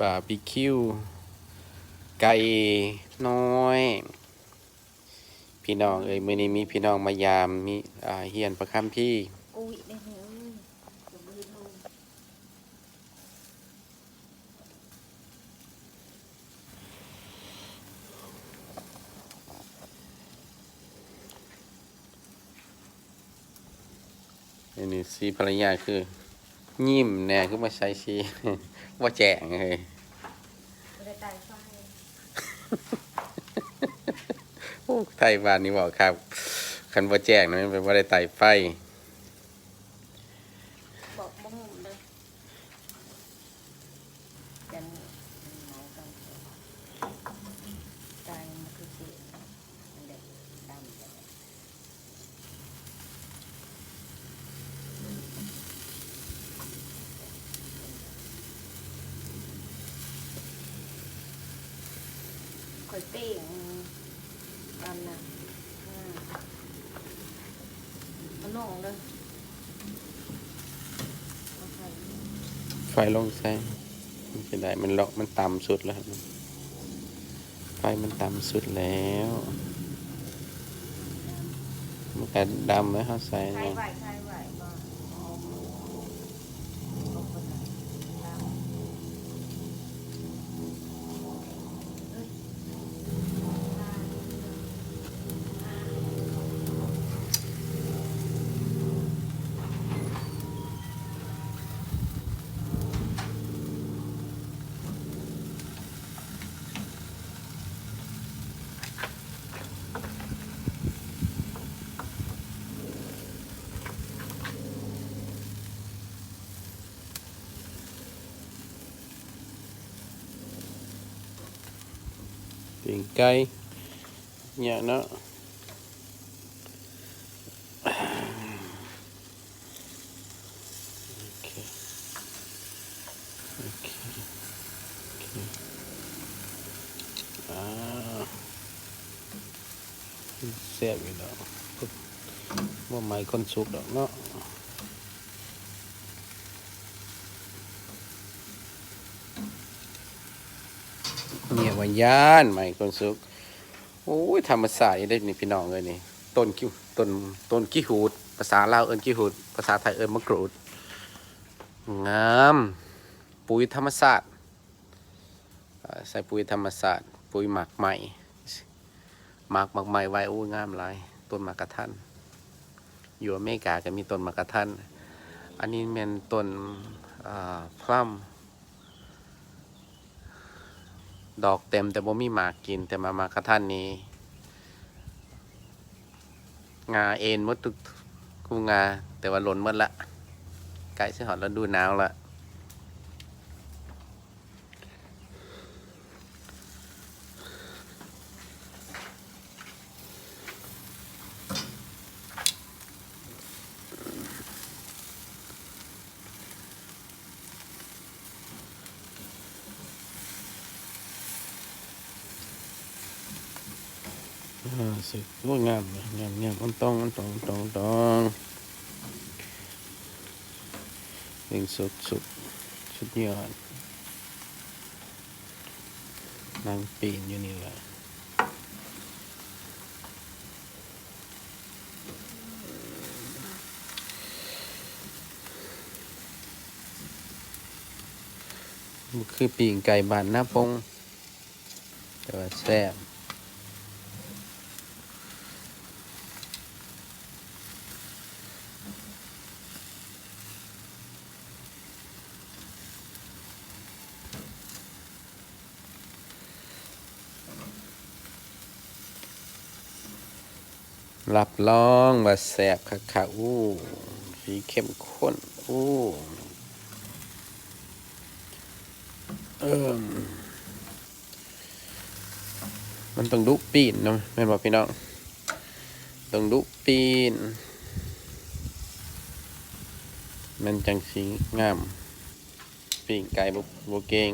Barbecue ໄກ່ນ້ອຍ. ພີ່ນ້ອງເອີຍ ມື້ນີ້ມີພີ່ນ້ອງມາຢາມ ມີ ອ່າ ຮຽນພະຄຳພີ. ກຸ້ຍເດ້ແມ່ເອີຍ. ອັນນີ້ສີພັນລະຍາຄືຍິ້ມແດ່ ຄືບໍ່ໃສ່ສີ ບໍ່ແຈ້ງເຮີ້ຍ. ບໍ່ໄດ້ໄຕ່ໄຟ. ໂອ້ ໄທບ້ານນີ້ເວົ້າຄັກ ຄັນບໍ່ແຈ້ງນະ ແມ່ນບໍ່ໄດ້ໄຕ່ໄຟ. ບໍ່ ບໍ່ຫຸ້ມເດີ້. ຈັນເມົາກັນ ກາຍມັນຄືເສ ມັນແບບດຳ. ຂ້ອຍເປ້ງອັນນະ ອືມ ມັນໜອງເດີ. ໄຟລົງໃສ່ ມັນຊິໄດ້ ມັນເລາະ ມັນຕ່ຳສຸດແລ້ວ ໄຟມັນຕ່ຳສຸດແລ້ວ ມັນກະດຳແລ້ວ ເຮົາໃສ່ ໄຂໄວ້ ໄຂໄວ້ ບໍ່ ປີ້ງໄກ່ ຍາກເນາະ. ໂອເຄ ໂອເຄ ໂອເຄ ອ່າ ແຊບຢູ່ດອກ ບໍ່ໄໝ້ຄົນສຸກດອກເນາະ. ເມຍວ່າຢ້ານໄໝ້ຄົນສຸກ. ໂອ້ຍ ທຳມະຊາດອີ່ເດ້ນີ້ ພີ່ນ້ອງເອີຍນີ້ ຕົ້ນກິ ຕົ້ນ ຕົ້ນກີຫູດ ພາສາລາວເອີ້ນກີຫູດ ພາສາໄທເອີ້ນໝາກກຣູດ ງາມ ປຸ໋ຍທຳມະຊາດ ອາ ໃສ່ປຸ໋ຍທຳມະຊາດ ປຸ໋ຍໝາກໄມ້ ໝາກ ໝາກໄມ້ໄວ້ ໂອ້ຍ ງາມຫຼາຍ ຕົ້ນໝາກກະທັນ ຢູ່ອາເມລິກາກໍມີຕົ້ນໝາກກະທັນ ອັນນີ້ແມ່ນຕົ້ນ ອາ ພລັມ. ດອກເຕັມແຕ່ບໍ່ມີໝາກກິນ ແຕ່ມາ ໝາກກະທັນນີ້ ງ່າເອັນໝົດທຸກ ທຸກງ່າ ແຕ່ວ່າຫຼົ່ນໝົດລະ ໃກ້ຊິຮອດລະດູໜາວລະ. ອາ ສຸກ ໂອ້ຍ ງາມ ງາມ ງາມ ອ່ອນຕອງ ອ່ອນຕອງ ອ່ອນຕອງ ອ່ອນຕອງ ເປັນສຸກ ສຸກ ສຸດຍອດ. ນັ່ງປີ້ງຢູ່ນີ້ແຫຼະ ບໍ່ຄືປີ້ງໄກ່ບ້ານນາປົງ ແຕ່ວ່າແຊບ. ຮັບຮອງວ່າແຊບຄັກໆ. ໂອ້ ສີເຂັ້ມຂຸ້ນ. ໂອ້ ເອີ ມັນຕ້ອງດຸປີ້ງເນາະ ແມ່ນບໍ່ພີ່ນ້ອງ? ຕ້ອງດຸປີ້ງ ມັນຈັ່ງຊິງາມ. ປີ້ງໄກ່ບໍ່ ບໍ່ເກັ່ງ.